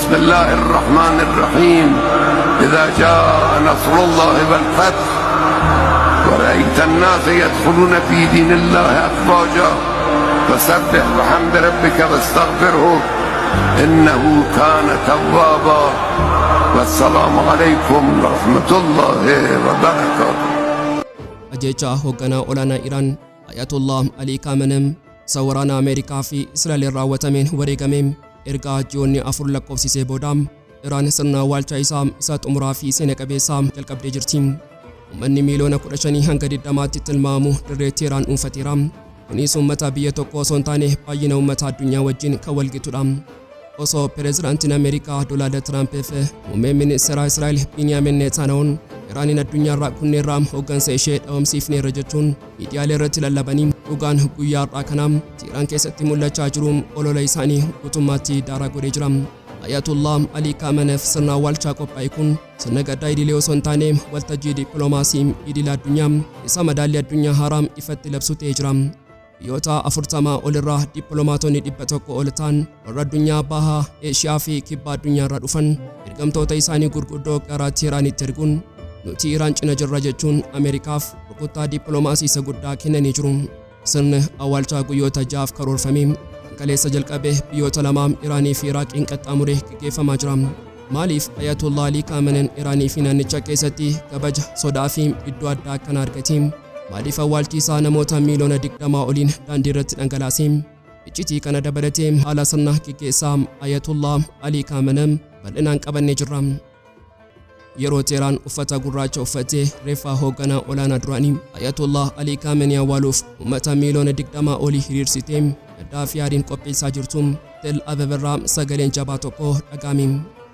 بسم الله الرحمن الرحيم. إذا جاء نصر الله والفتح ورأيت الناس يدخلون في دين الله أفواجا فسبح بحمد ربك واستغفره إنه كان توابا. والسلام عليكم ورحمة الله وبركاته. Ajjeechaa hoogganaa olaanaa Iraan Ayatollah Alii Kaamenem isa waraana Ameerikaa fi Israa'eliin raawwatameen wareegame erga ji'oonni 4 lakkoofsisee booda Iraan sirna awwaalcha isaa isa xumuraa fi seena qabeessaa jalqabdee jirti. Uummanni miiliyoona 15 hanga 20tti tilmaamu dirree Teheraan dhuunfateera. Kunis uummata biyya tokko osoo hin taane baay'ina uummata addunyaa wajjin kan walgitudha. Osoo pireezidaantiin Ameerikaa Doonaald Tiraampii fi muummeen ministeera Israa'el Biiniyaamin Neetaanahuun Iraaniin addunyaarraa kunneerraa hooggansa ishee dhabamsiifneerra jechuun miidiyaalee irratti lallabanii, dhugaan guyyaa har'aa kanaa Teheraan keessatti mul'achaa jiru olola isaanii guutummaatti daaraa godhee jira. Ayatollah Alii Kaameneef sirna awwaalchaa qophaa'e kun sirna gaddaa idilee osoo hin taane waltajjii dippiloomaasii idila addunyaa isa madaallii addunyaa haaraa ifatti labsu ta'ee jira. Biyyoota 40 olirraa dippiloomaatonni 100 ol ta'an warra addunyaa bahaa, Eeshiyaa fi kibba addunyaarraa dhufan ergamtoota isaanii gurguddoo gara Teehraanitti erguun nuti Iraan cina jirra jechuun Ameerikaaf rukuttaa dippiloomaasii isa guddaa kennanii jiru. Sirni awwaalchaa guyyoota 6f karoorfame kaleessa jalqabee biyyoota lamaa Iraanii fi Iraaqiin qaxxaamuree gaggeeffamaa jira. Maaliif Ayatollah Alii Kaameneen Iraanii fi naannicha keessatti kabaja, sodaa fi iddoo addaa akkana argate? Maaliif awwaalchi isaa namoota miiliyoona 20 oliin daandii irratti dhangalaase? Iccitii kana dabalatee haala sirna gaggeessaa Ayatollah Alii Kaameneen bal'inaan qabannee jirra. Yeroo Teheraan uffata gurraacha uffattee reeffa hoogganaa olaanaa duraanii Ayatollah Alii Kaamenii awwaaluuf uummata miiliyoona 20 olii hiriirsitee gaddaa fi aariin qopheessaa jirtu, Tel Aviv irraa sagaleen jabaa tokko dhaga'ame.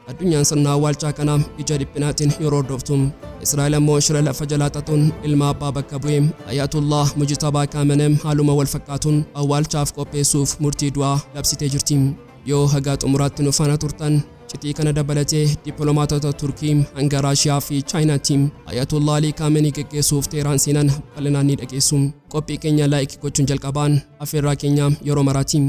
Addunyaan sirna awwaalchaa kana ija dhiphinaatiin yeroo hordoftu, Israa'el ammoo shira lafa jalaa xaxuun ilma abbaa bakka bu'ee Ayatollah Mujtabaa Kaamenem haaluma wal fakkaatuun awwaalchaaf qopheessuuf murtii du'aa labsitee jirti. Yoo haga xumuraatti nu faana turtan, iccitii kana dabalatee dippiloomaatota Turkii hanga Raashiyaa fi Chaayinaatti Ayatollah Alii Kaamenii geggeessuuf Teheraan seenan bal'inaan ni dhageessu. Qophii keenya like gochuun jalqabaan affeerraa keenya yeroo maraati.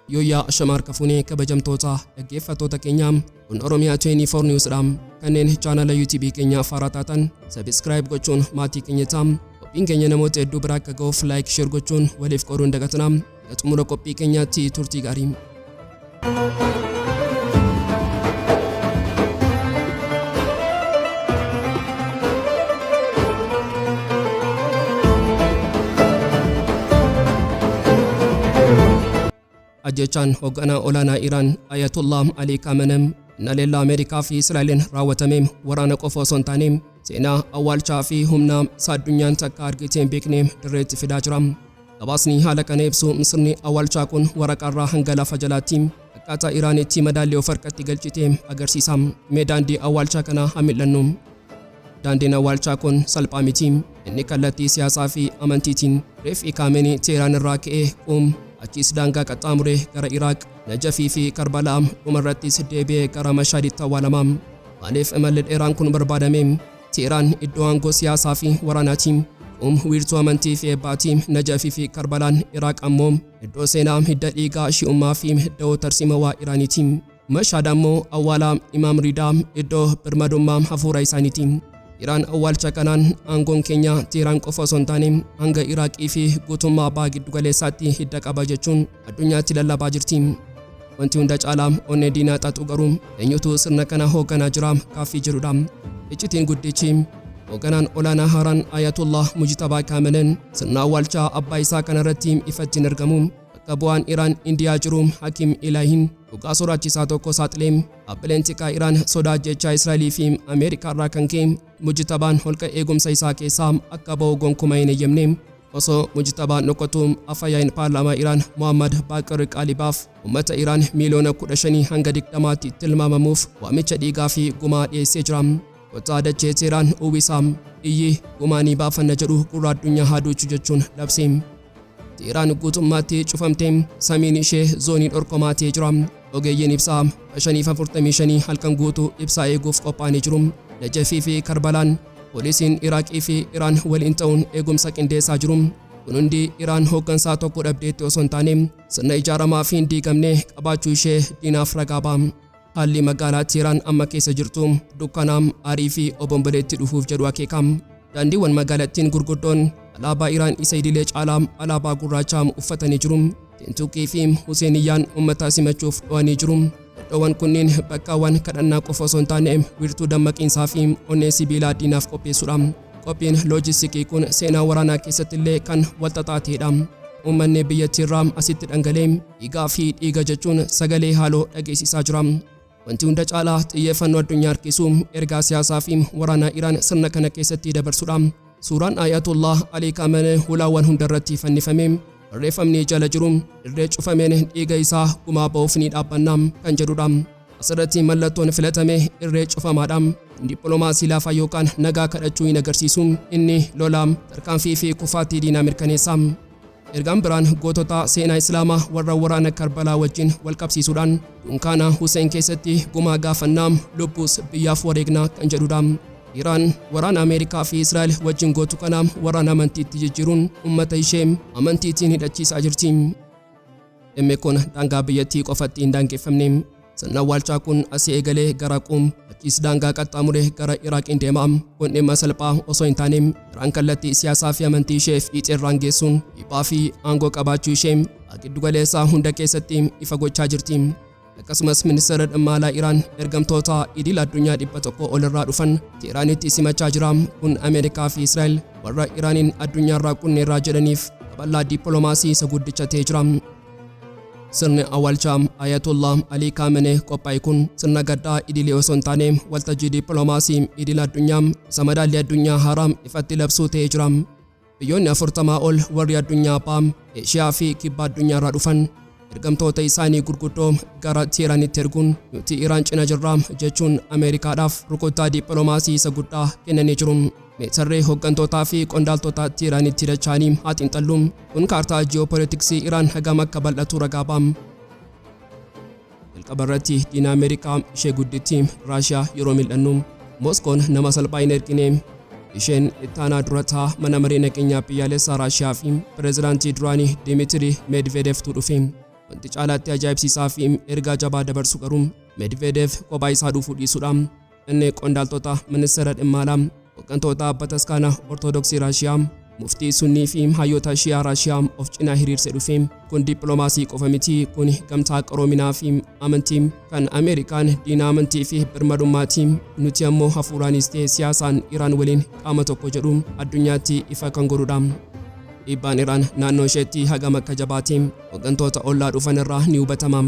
Yooyyaa, ashama harka fuunee, kabajamtoota dhaggeeffattoota keenya, kun Oromiyaa 24 News dha. Kanneen chaanala YouTube keenya faaraa taatan subscribe gochuun maatii keenya ta'a. Qophiin keenya namoota hedduu bira akka ga'uuf like, share gochuun waliif qooduu hin dagatinaa. Hanga xumura qophii keenyaatti turtii gaarii. Ajjechaan hoogganaa olaanaa Iraan Ayatollah Alii Kaamenem haleellaa Ameerikaa fi Israa'eliin raawwatame waraana qofa osoo hin taane seenaa awwaalchaa fi humna isa addunyaan takka argitee hin beekne dirreetti fidaa jira. Gabaasni haala kana ibsu sirni awwaalchaa kun waraqaarraa hanga lafa jalaatti akkaataa Iraanitti madaallii of harkatti galchite agarsiisa. Mee daandii awwaalchaa kana haa mil'annu. Daandiin awwaalchaa kun salphaa miti. Inni kallattii siyaasaa fi amantiitiin. Reeffi Kaamenii Teheraan irraa ka'ee Qum, achiis daangaa qaxxaamuree gara Iraaq, Najafii fi Karbalaa, dhumarrattis deebi'ee gara Mashaaditti awwaalama. Maaliif imalli dheeraan kun barbaadame? Teheraan iddoo aangoo siyaasaa fi waraanaati. Qum wiirtuu amantii fi eebbaati. Najafii fi Karbalaan Iraaq ammoo iddoo seenaa hidda dhiigaa Shi'ummaa fi da'oo tarsiimawaa Iraaniiti. Mashaad ammoo awwaala Imaam Ridaa, iddoo birmadummaa hafuura isaaniiti. Iraan awwaalcha kanaan aangoon keenya Teheraan qofa osoo hin taane hanga Iraaqii fi guutummaa baha giddugaleessaatti hidda qaba jechuun addunyaatti lallabaa jirti. Wanti hunda caalaa onnee diinaa xaxu garuu eenyutu sirna kana hoogganaa jira gaaffii jedhudha. Iccitiin guddichi hoogganaan olaanaa haaraan Ayatollah Mujtabaa Kaameneen sirna awwaalchaa abbaa isaa kanarratti ifatti hin argamu. Bakka bu'aan Iraan Indiyaa jiru Hakim Ilaahiin dhugaa sodaachisaa tokko saaxilee, dhaabbileen tikaa Iraan sodaa ajjeechaa Israa'elii fi Ameerikaa irraa kan ka'e Mujtabaan holqa eegumsa isaa keessaa akka ba'u gonkumaa hin eeyyamne. Osoo Mujtabaan dhokatu Afyaa'iin paarlaamaa Iraan Mohammad Baaqir Qaalibaaf uummata Iraan miiliyoona 15 hanga 20tti tilmaamamuuf waamicha dhiigaa fi gumaa dhiyeessee jira. "Kottaa, dachee Teheraan uwwisaa, iyyi gumaa ni baafanna jedhu gurra addunyaa haa duuchu" jechuun labse. Teheraan guutummaatti cufamtee samiin ishee zoonii dhorkamaa ta'ee jira. Ogeeyyiin ibsaa 5:45 halkan guutuu ibsaa eeguuf qophaa'anii jiru. Najafii fi Karbalaan poolisiin Iraaqii fi Iraan waliin ta'uun eegumsa qindeessaa jiru. Kun hundi Iraan hooggansaa tokko dhabdeetti osoo hin taane sirna ijaaramaa fi hin diigamne qabaachuu ishee diinaaf ragaa ba'a. Haalli magaalaa Teeraan amma keessa jirtu dukkanaam, aarii fi obomboleetti dhufuuf jedhu akeeka. Daandiiwwan magaalattiin gurguddoon alaabaa Iraan isa idilee caalaa alaabaa gurraachaa uffatanii jiru. Teentuqii fi Huseeniyyaan uummata simachuuf dho'anii jiru. Iddoowwan kunneen bakkaawwan kadhannaa qofa osoo hin taane wiirtuu dammaqiinsaa fi onnee sibiilaa diinaaf qopheessuudha. Qophiin loojistikii kun seenaa waraanaa keessatti illee kan walxaxaa ta'edha. Uummanni biyyattiirraa asitti dhangalee dhiigaa fi dhiiga jechuun sagalee haaloo dhageessisaa jira. Wanti hunda caalaa xiyyeeffannoo addunyaa harkisu ergaa siyaasaa fi waraanaa Iraan sirna kana keessatti dabarsudha. Suuraan Ayatollah Ali Khamenei hulaawwan hundarratti fannifame. Barreeffamni jala jiru dirree cufameen dhiiga isaa gumaa ba'uuf ni dhaabbanna kan jedhudha. Asirratti mallattoon filatame irree cufamaadha. Dippiloomaasii laafaa yookaan nagaa kadhachuu hin agarsiisu. Inni lola, tarkaanfii fi kufaatii diinaa mirkaneessa. Ergaan biraan gootota seenaa Islaamaa warra waraana Karbalaa wajjin wal qabsiisuudhaan dunkaana Hussein keessatti gumaa gaafannaa, lubbuus biyyaaf wareegnaa kan jedhudha. Iraan waraana Ameerikaa fi Israa'el wajjin gootu kana waraana amantiitti jijjiiruun uummata ishee amantiitiin hidhachiisaa jirti. Dhimmi kun daangaa biyyattii qofatti hin daangeffamne. Sirna awwaalchaa kun asii eegalee gara Qum, achiis daangaa qaxxaamuree gara Iraaqiin deema. Kun dhimma salphaa osoo hin taane Iraan kallattii siyaasaa fi amantii ishee fiixeerraan geessuun dhiibbaa fi aangoo qabaachuu ishee giddugaleessaa hunda keessatti ifa gochaa jirti. Akkasumas ministeera dhimma alaa Iraan ergamtoota idil addunyaa 100 olirraa dhufan Teeraanitti simachaa jira. Kun Ameerikaa fi Israa'el warra Iraaniin addunyaarraa qunneerraa jedhaniif babal'aa dippiloomaasii isa guddicha ta'ee jira. Sirni awwaalchaa Ayatollah Ali Khamenei qophaa'e kun sirna gaddaa idilee osoo hin taane waltajjii dippiloomaasii idil addunyaa isa madaallii addunyaa haaraa ifatti labsuu ta'ee jira. Biyyoonni 40 ol warri addunyaa baha, Eeshiyaa fi kibba addunyaarraa dhufan ergamtoota isaanii gurguddoo gara Teeraanitti erguun nuti Iraan cina jirra jechuun Ameerikaadhaaf rukuttaa dippiloomaasii isa guddaa kennanii jiru. Mee tarree hooggantootaa fi qondaaltota Teeraanitti dacha'anii haa xiinxallu. Kun kaartaa ji'oopolitiksii Iraan hagam akka bal'atu ragaa ba'a. Jalqaba irratti diina Ameerikaa ishee gudditti Raashiyaa yeroo mil'annu, Moskoon nama salphaa hin ergine. Isheen ittaanaa durataa mana maree nageenyaa biyyaalessaa Raashiyaa fi pireezidaantii duraanii Dimitiri Medvedevtu dhufe. Wanti caalaatti ajaa'ibsiisaa fi ergaa jabaa dabarsu garuu Medvedev kophaa isaa dhufuu dhiisuudha. Inni qondaaltota ministeera dhimma alaa, hooggantoota bataskaana Ortodoksii Raashiyaa, muftii Sunnii fi hayyoota Shiyaa Raashiyaa of cinaa hiriirse dhufe. Kun dippiloomaasii qofa miti, kun gamtaa qaroominaa fi amantii kan Ameerikaan diina amantii fi birmadummaati. Nuti ammoo hafuuraanis ta'e siyaasaan Iraan waliin qaama tokko jedhu addunyaatti ifa kan godhudha. Dhiibbaan Iraan naannoo isheetti hagam akka jabaate hooggantoota ollaa dhufan irraa ni hubatama.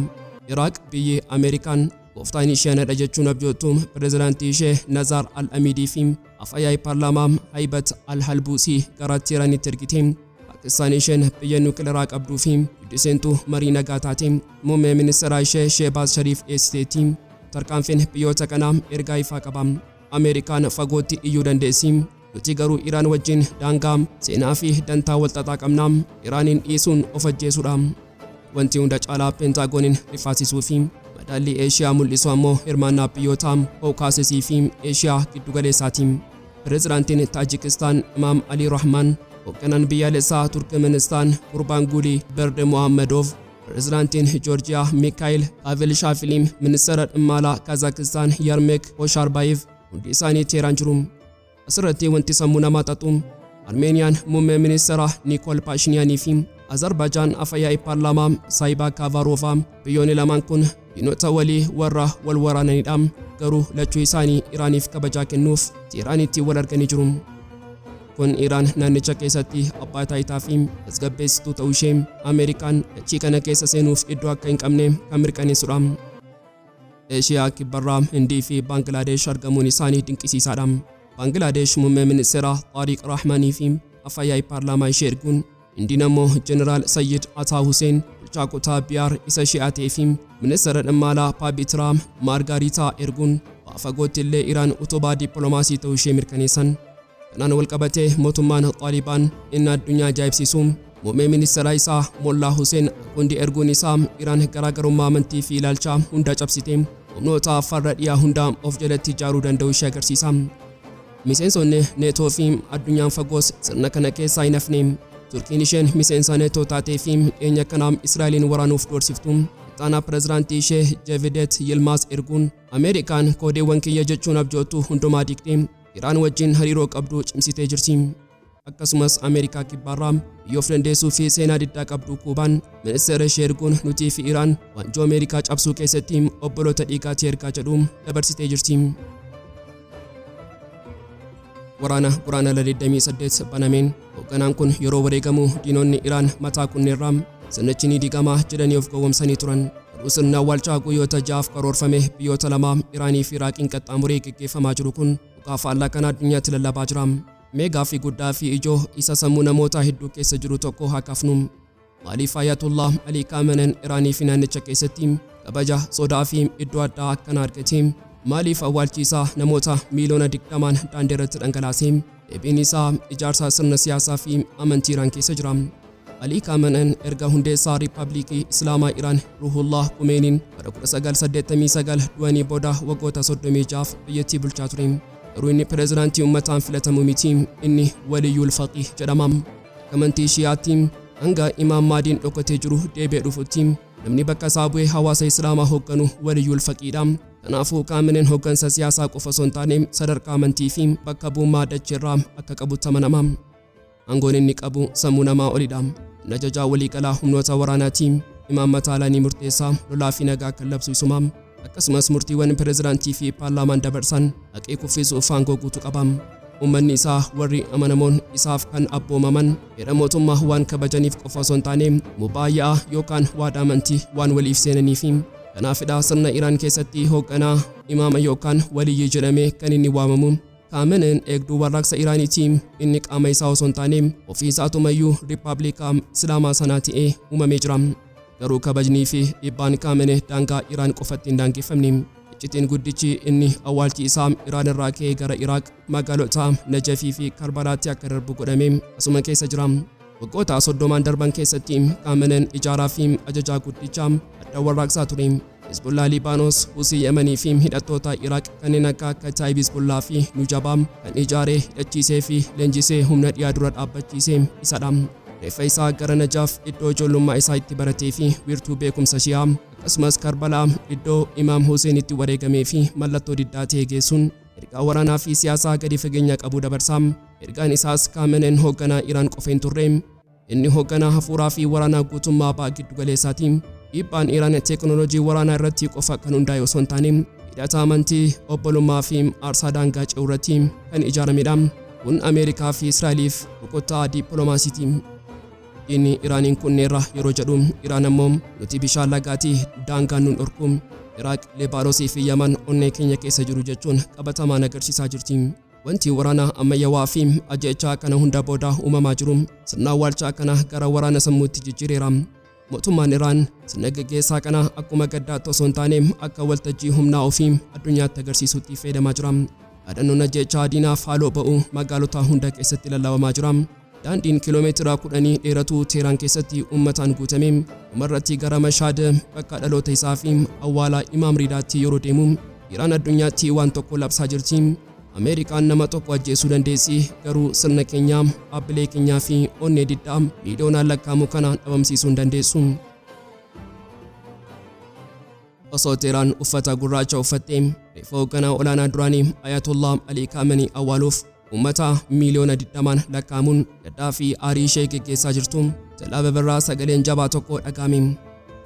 Iraaq biyyi Ameerikaan gooftaan ishee anadha jechuun abjoottu pireezidaantii ishee Nazaar Al-Amidii fi afyaa'ii paarlaamaa Haybat Al-Halbuusii gara Teeraanitti ergite. Paakistaan isheen biyya nuukilaraa qabduu fi giddu marii nagaa taate muummee ministeeraa ishee Sheebaaz Shariif dhiyeessiteetti. Tarkaanfiin biyyoota kanaa ergaa ifaa qaba. Ameerikaan fagootti iyyuu dandeessi. Nuti garuu Iraan wajjin daangaa, seenaa fi dantaa walxaxaa qabna. Iraaniin dhiisuun of ajjeesuudha. Wanti hunda caalaa Peentagooniin rifaasisuu fi madaallii Eeshiyaa mul'isu ammoo hirmaannaa biyyoota Kookaasesii fi Eeshiyaa giddugaleessaati. Pireezidaantiin Taajikistaan Imaam Ali Rahmaan, hoogganaan biyyaalessaa Turkmenistaan Gurbaanguulii Berdimuhamedov, Pireezidaantiin Joorjiyaa Mikaayil Kaavelishaafilii, ministeera dhimma alaa Kazaakistaan Yarmeek Koshaarbaayif hundi isaanii Teeraan jiru. Asirratti wanti sammuu namaa xaxu Armeeniyaan muummee ministeera Nikool Paashiniyaanii fi Azerbaajaan afyaa'ii paarlaamaa Saayibaa Kaavaroovaa biyyoonni lamaan kun diinota walii warra wal waraananidha. Garuu lachuu isaanii Iraaniif kabajaa kennuuf Teeraanitti wal arganii jiru. Kun Iraan naannicha keessatti abbaa taayitaa fi tasgabbeessituu ta'uu ishee Ameerikaan dachii kana keessa seenuuf iddoo akka hin qabne kan mirkaneessudha. Eeshiyaa kibbarraa Hindii fi Baangilaadesh argamuun isaanii dinqisiisaadha. Baangilaadesh muummee ministeera Xaariq Rahmaanii fi afyaa'ii paarlaamaa ishee erguun, Hindiin ammoo Jeneraal Sayyid Ataa Huseen bulchaa kutaa Biyaar isa Shi'aa ta'ee fi ministeera dhimma alaa Paabitraa Maargaariitaa erguun ba'a fagootti illee Iraan utubaa dippiloomaasii ta'uu ishee mirkaneessan. Kanaan wal qabatee mootummaan Xaalibaan inni addunyaa ajaa'ibsiisu muummee ministeera isaa Mollaa Huseen Akundi erguun isaa Iraan garaagarummaa amantii fi ilaalchaa hunda cabsite humnoota farra dhiyaa hunda of jalatti ijaaruu danda'u ishee agarsiisa. Miseensonni Neetoo fi addunyaan fagoos sirna kana keessaa hin hafne. Turkiin isheen miseensa Neetoo taatee fi dhiyeenya kanaa Israa'eliin waraanuuf doorsiftu Ittaanaa pirezidaantii ishee Jevidet Yilmaaz erguun Ameerikaan koodeewwan kiyya jechuun abjoottu hundumaa diigdee Iraan wajjin hariiroo qabdu cimsitee jirti. Akkasumas Ameerikaa Kibbaarraa biyya of dandeessuu fi seenaa diddaa qabdu Kuubaan ministeera ishee erguun nutii fi Iraan waanjoo Ameerikaa cabsuu keessatti obboloota dhiigaati ergaa jedhu dabarsitee jirti. Waraana Guraandhala 28 banameen hoogganaan kun yeroo wareegamu diinonni Iraan mataa kunneerraa sirnichi ni diigama jedhanii of gowwomsanii turan. Garuu sirni awwaalchaa guyyoota ja'aaf karoorfame biyyoota lama Iraanii fi Iraaqiin qaxxaamuree geggeeffamaa jiru kun dhugaa faallaa kana addunyaatti lallabaa jira. Mee gaaffii guddaa fi ijoo isa sammuu namootaa hedduu keessa jiru tokko haa kaafnu. Maaliif Ayatollah Alii Kaameneen Iraanii fi naannicha keessatti kabaja, sodaa fi iddoo addaa akkana argate? Maaliif awwaalchi isaa namoota miiliyoona 20n daandii irratti dhangalaase? Deebiin isaa ijaarsa sirna siyaasaa fi amantii Iraan keessa jira. Alii Kaameneen erga hundeessaa Riippaabilikii Islaamaa Iraan Ruhullah Kumeeniin bara 1989 du'anii booda waggoota 36f biyyattii bulchaa ture. Garuu inni pirezidaantii uummataan filatamu miti, inni Waliyyul Faqih jedhama. Akka amantii Shiyaatti hanga Imaam Maadiin dhokatee jiru deebi'ee dhufutti namni bakka isaa bu'ee hawaasa Islaamaa hoogganu Waliyyul Faqiidha. Kanaafuu Kaameneen hooggansa siyaasaa qofa osoo hin taane sadarkaa amantii fi bakka bu'ummaa dacheerraa akka qabutti amanama. Aangoon inni qabu sammuu namaa olidha. Inni ajajaa waliigalaa humnoota waraanaati. Imaammata alaa ni murteessa, lolaa fi nagaa kan labsu isuma. Akkasumas murtiiwwan pirezidaantii fi paarlaamaan dabarsan haqee kuffisuuf aangoo guutuu qaba. Uummanni isaa warri amanamoon isaaf kan abboomaman heera mootummaa waan kabajaniif qofa osoo hin taane mubaaya'a yookaan waadaa amantii waan waliif seenaniifi. Kanaafidha sirna Iraan keessatti hoogganaa, imaama yookaan waliyyii jedhamee kan inni waamamu. Kaameneen eegduu warraaqsa Iraaniiti. Inni qaama isaa osoo hin taane ofii isaatumayyuu Riippaabilika Islaamaa sanaa ta'ee uumamee jira. Garuu kabajnii fi dhiibbaan Kaamenee daangaa Iraan qofatti hin daangeffamne. Iccitiin guddichi inni awwaalchi isaa Iraan irraa ka'ee gara Iraaq magaalota Najafii fi Karbalaatti akka darbu godhame asuma keessa jira. Waggoota 30n darban keessatti Kaameneen ijaaraa fi ajajaa guddicha adda warraaqsaa ture. Hezbollaa Liibaanos, Husii Yemanii fi hidhattoota Iraaq kanneen akka Kataayib Hezbollaa fi Nujabaa kan ijaaree, hidhachiisee fi leenjisee humna dhiyaa dura dhaabbachiise isadha. Reeffa isaa gara Najaaf iddoo ijoollummaa isaa itti baratee fi wiirtuu beekumsa Shi'aa akkasumas Karbalaa iddoo Imaam Huseen itti wareegamee fi mallattoo diddaa ta'e geessuun ergaa waraanaa fi siyaasaa gadi fageenya qabu dabarsa. Ergaan isaas Kaameneen hoogganaa Iraan qofa hin turre. Inni hoogganaa hafuuraa fi waraanaa guutummaa baha giddu galeessaati. Dhiibbaan Iraan teeknooloojii waraanaa irratti qofa kan hundaa'e osoo hin taane hidhata amantii, obbolummaa fi aarsaa daangaa ce'u irratti kan ijaaramedha. Kun Ameerikaa fi Israa'eliif rukuttaa dippiloomaasiiti. Diinni Iraaniin kunneerra yeroo jedhu Iraan ammoo nuti bishaan lagaati daangaan nun dhorku. Iraaq, Libaanosii fi Yaman onnee keenya keessa jiru jechuun qabatamaan agarsiisaa jirti. Wanti waraana ammayyawaa fi ajjeechaa kana hunda booda uumamaa jiru sirna awwaalchaa kana gara waraana sammuutti jijjiireera. Mootummaan Iraan sirna geggeessaa kana akkuma gaddaatti osoo hin taane akka waltajjii humnaa ofii addunyaatti agarsiisuutti fayyadamaa jira. Dhaadannoon ajjeechaa diinaaf haaloo ba'u magaalota hunda keessatti lallabamaa jira. Daandiin kiiloomeetira kudhanii dheeratu Teeraan keessatti uummataan guutame dhumarratti gara Mashaad bakka dhaloota isaa fi awwaala Imaam Riidaatti yeroo deemu Iraan addunyaatti waan tokko labsaa jirti. Ameerikaan nama tokko ajjeesuu dandeessi, garuu sirna keenyaa, dhaabbilee keenyaa fi onnee diddaa miiliyoonaan lakkaa'amu kana dhabamsiisuu hin dandeessu. Osoo Teeraan uffata gurraacha uffattee reeffa hoogganaa olaanaa duraanii Ayatollah Alii Kaamenii awwaaluuf uummata miiliyoona 20n lakkaa'amuun gaddaa fi aarii ishee geggeessaa jirtu, Tel Aviv irraa sagaleen jabaa tokko dhaga'ame.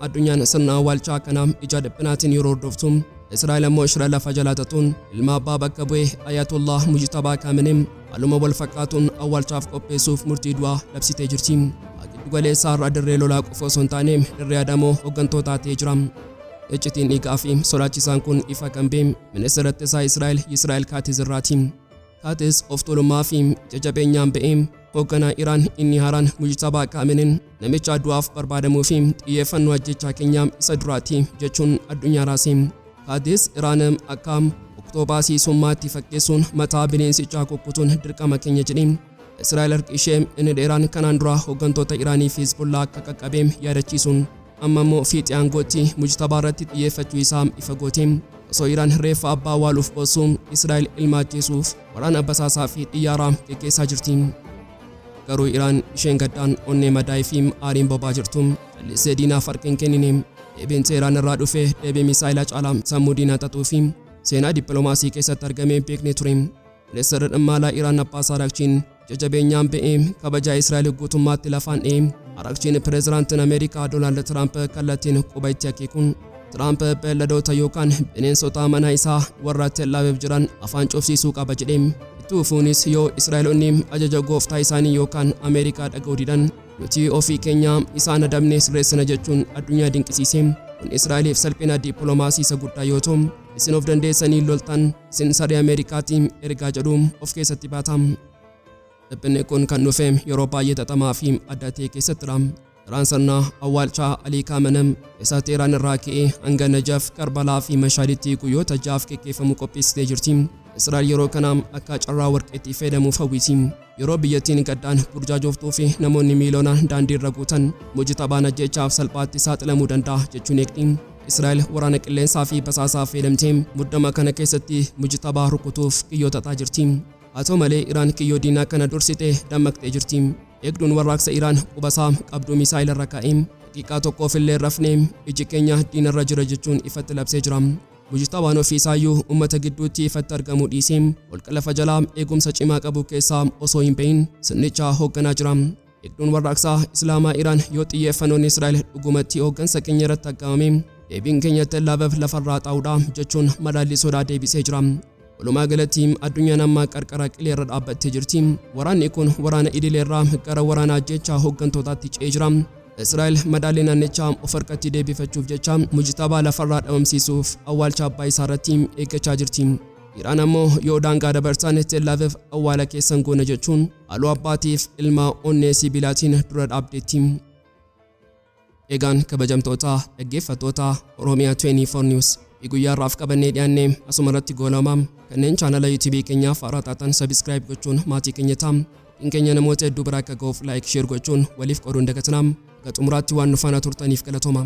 Addunyaan sirna awwaalchaa kana ija dhiphinaatiin yeroo hordoftu, Israa'el ammoo shira lafa jalaa xaxuun ilma abbaa bakka bu'e Ayatollah Mujtabaa Kaamenee haaluma wal fakkaatuun awwaalchaaf qopheessuuf murtii du'aa labsitee jirti. Giddu galeessaa har'a dirree lolaa qofa osoo hin taane dirree adamoo hooggantootaa ta'ee jira. Iccitiin dhiigaa fi sodaachisaan kun ifa kan ba'e ministeera ittisaa Israa'el Yisraa'el Kaatiz irraati. Kaatiz of tuulummaa fi ija jabeenyaan ba'ee hoogganaa Iraan inni haaraan Mujtabaa Kaameneen namicha du'aaf barbaadamuu fi xiyyeeffannoo ajjechaa keenyaa isa duraati jechuun addunyaa raase. Kaatiz Iraan akka oktoopaasii summaatti fakkeessuun mataa bineensichaa kukkutuun dirqama keenya jedhe. Israa'el harki ishee inni dheeraan kanaan dura hooggantoota Iraanii fi Hizbullaa akka qaqqabe yaadachiisuun amma immoo fiixee aangootti Mujtabaa irratti xiyyeeffachuu isaa ifa goote. Osoo Iraan reeffa abbaa awwaaluuf boossu, Israa'el ilma ajjeesuuf waraana basaasaa fi xiyyaaraa geggeessaa jirti. Garuu Iraan isheen gaddaan onnee madaa'ee fi aariin bobaa jirtu callistee diinaaf harka hin kennine. Deebiin Teheraan irraa dhufe deebii misaayilaa caalaa sammuu diinaa xaxuu fi seenaa dippiloomaasii keessatti argamee beekne ture. Ministeerri dhimma alaa Iraan Abbaas Araakchiin jajjabeenyaan ba'ee kabajaa Israa'el guutummaatti lafaan dha'e. Araakchiin pireezidaantiin Ameerikaa Doonaald Tiraamp kallattiin quba itti akeekuun Tiraamp beelladoota yookaan bineensota mana isaa warra Tel Aviv jiran afaan cufsiisuu qaba jedhe. Itti fufuunis yoo Israa'eloonni ajaja gooftaa isaanii yookaan Ameerikaa dhaga'uu didan nuti ofii keenya isaan adabnee sirreessina jechuun addunyaa dinqisiise. Kun Israa'eliif salphina dippiloomaasii isa guddaa yoo ta'u, isin of dandeessanii loltan isin saree Ameerikaatiin ergaa jedhu of keessatti baata. Dhiphinni kun kan dhufe yeroo baay'ee xaxamaa fi adda ta'e keessattidha. Iraan sirna awwaalchaa Alii Kaamenem isa Teheraan irraa ka'ee hanga Najaf, Karbalaa fi Mashaaditti guyyoota 6f geggeeffamu qopheessitee jirti. Israa'el yeroo kana akka carraa warqeetti fayyadamuuf hawwiti. Yeroo biyyattiin gaddaan burjaajoftuu fi namoonni miiliyoonaan daandii irra guutan Mujtabaan ajjeechaaf salphaatti saaxilamuu danda'a jechuun eegdi. Israa'el waraana qilleensaa fi basaasaa fayyadamtee muddama kana keessatti Mujtabaa rukutuuf kiyyoo xaxaa jirti. Haa ta'u malee Iraan kiyyoo diinaa kana dursitee dammaqxee jirti. Eegduun warraaqsa Iraan qubasaa qabduu misaa'ila irra kaa'ee daqiiqaa tokkoof illee hin rafne, iji keenya diinarra jira jechuun ifatti labsee jira. Mujtabaan ofiisaayyuu uummata gidduutti ifatti argamuu dhiisee holqa lafa jalaa eegumsa cimaa qabu keessaa osoo hin bahin sirnicha hoogganaa jira. Eegduun warraaqsaa Islaamaa Iraan yoo xiyyeeffannoon Israa'el dhugumatti hooggansa keenya irratti aggaamame deebiin keenya Tel Aviv lafarraa xaa'uudha jechuun madaallii sodaa deebisee jira. Walumaa galatti addunyaan amma qarqara qilee irra dhaabbattee jirti. Waraanni kun waraana idilee irraa gara waraana ajjeechaa hooggantootaatti ce'ee jira. Israa'el madaallii naannichaa of harkatti deebifachuuf jecha Mujtabaa lafarraa dhabamsiisuuf awwaalcha abbaa isaa irratti eeggachaa jirti. Iraan ammoo yoo daangaa dabarsan Tel Aviv awwaala keessan goona jechuun haaloo abbaatiif ilma onnee sibiilaatiin dura dhaabdeetti. Egaan kabajamtoota dhaggeeffattoota Oromiyaa 24 News fi guyyaa har'aaf qabannee dhiyaanne asuma irratti goolama. Kanneen chaanala YouTube keenyaaf haaraa taatan subscribe gochuun maatii keenya ta'a. Qophiin keenya namoota hedduu bira akka ga'uuf like, share gochuun waliif qooduun dagatinaa. Hanga xumuraatti waan nu faana turtaniif galatooma.